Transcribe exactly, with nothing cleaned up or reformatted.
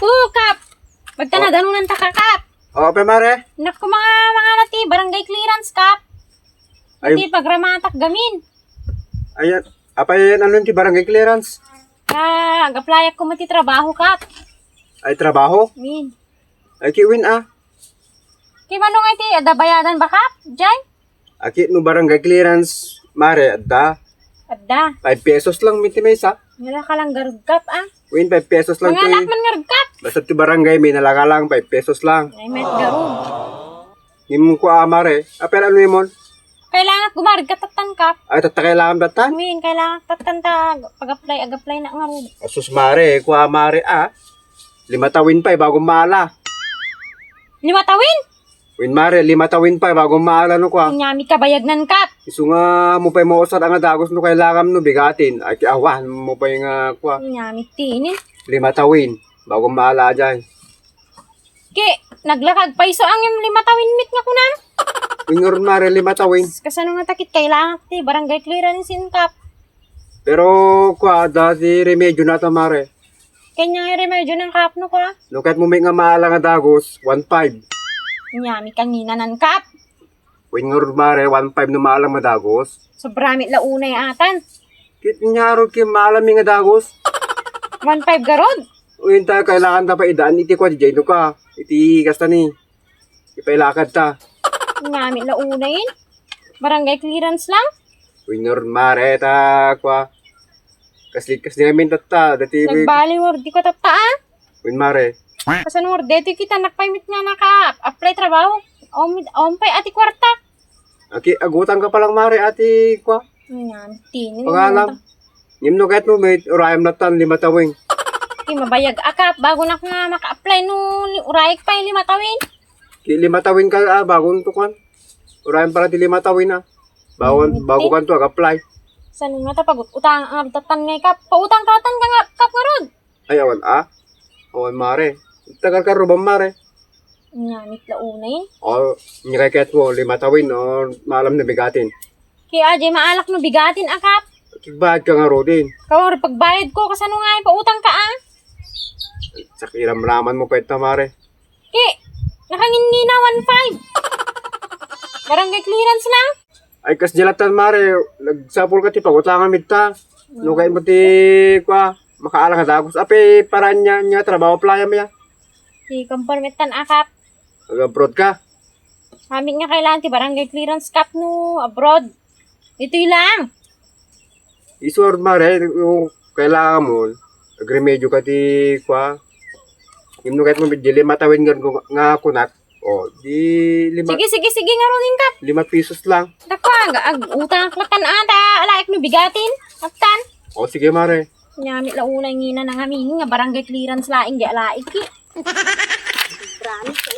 Oo, Kap. Magtanadanunan ta ka, Kap. Oo, pe, mare. Naku, mga, mga nati, barangay clearance, Kap. Ay. Iti pagramatak gamin. Ayan. Apay, ano ti barangay clearance? Ah, ag-applyak ko ti trabaho, Kap. Ay, trabaho? Min. Ay, kiwin, ah. Kimano nga iti, adda bayadan ba, Kap? Jay? Aki, no barangay clearance, mare, adda. Adda. Five pesos lang, miti maysa. Wala ka lang garud, Kap, ah. Win, five pesos lang. Mga to, anak eh. Man garud, Kap. Basta ti barangay, may nalaga lang, five pesos lang. Ay, met garud. Ngem kua, mare. Apay, ano imon? Kailangan gumarud ka tattan, Kap. Ay, tatta kailangan tattan? Min, kailangan tattan ta pag-apply, ag-apply na ngarud. Asus, mare, kua, mare, ah. Lima tawin pa, eh, bago maala. Lima tawin? Win, mare, lima tawin pa, bago maala no kua. Nyamit ka bayagnan, Kap. Isu nga mo pay mausar nga dagus no kailangan no bigatin. Ay, kiawan mo pay nga kua. Nyamit tinin. Lima tawin, bago maala jay. Ki, naglakag pay so angem lima tawin mit nga kunam. Win, ngarud, mare, lima tawin. Kasano nga takit kailangan ti barangay clearance in, Kap? Pero kua, adda ti remedyo na ta, mare. Kanya nga remedyo ng Kap no kua. No, kahit mo may nga maala nga dagus, one five. Nyamit kanginanan, Kap. Win, ngarud, mare, one five no maala nga dagus. Sobra mit la unay atan. Kit nyarud ki maala mi nga dagus. One five garud? Win, ta kailangan ta pa idaan iti kua, di jay no ka. Iti kasta ni. Ipailakad ta. Nyamit la unay in. Barangay clearance lang. Win, ngarud, mare, ta kua. Kasli, kasli ngamin tatta, dati. Nagbaliw, di ko tatta, ah. Win, mare. Kasano nga detoy kita, nakpaymit nga naka-apply trabaho. Om, om pay ati kwarta. Aki, agutang ka pa lang, mare, ati kua. Ayan, tinin. Pangalam. Ngem no kahit mo, may urayam na tan, lima tawin. Ti mabayag a, Kap, bago nak nga maka-apply no, li-, urayek pay lima tawin. Ki lima tawin ka, ah, bago nto kwan. Urayam para ti lima tawin, ah. Bago, hmm, bago kanto ag-apply. Saan nga ta pag-utang, ah, tattan nga, Kap? Pautang ka tan nga, Kap, ngarud. Ay, awan, ah. Awan, mare. Tagal ka ruban, mare. Nyamit la unay. O, nyakay kayat mo, lima tawin, o, maalam na bigatin. Kaya, ajay, maalak no bigatin, a, Kap. Kigbayad ka ngarud in. Kawar, pagbayad ko, kasano nga, pautang ka, ah? Sakiramraman mo pa ita, mare. Ki, nakangingina, one five. Barangay clearance lang. Ay, kas jalatan, mare, nagsapul ka ti pagutangan mi ta. No, kay mo ti, kua, makaala nga dagus. Api, para niya, niya trabaho, playa mo ya. Ti, conforme tan, a, Kap. Ag-abroad ka? Amin nga kailangan ti barangay clearance, Kap, no abroad. Itoy lang. Isu, mare, no kailangan mo, agremedyo ka ti, kua. Ngem no kahit mo, di lima tawin nga, nga kunak. O, di lima. Sige, sige, sige, ngarud in, Kap. Lima pesos lang. Dakwa, ag-, ag-utang ak latan ata, alaek no bigatin. Attan. O, sige, mare. Nyamit la unay ngina na ngamin nga barangay clearance laeng di alaek, eh. Promise,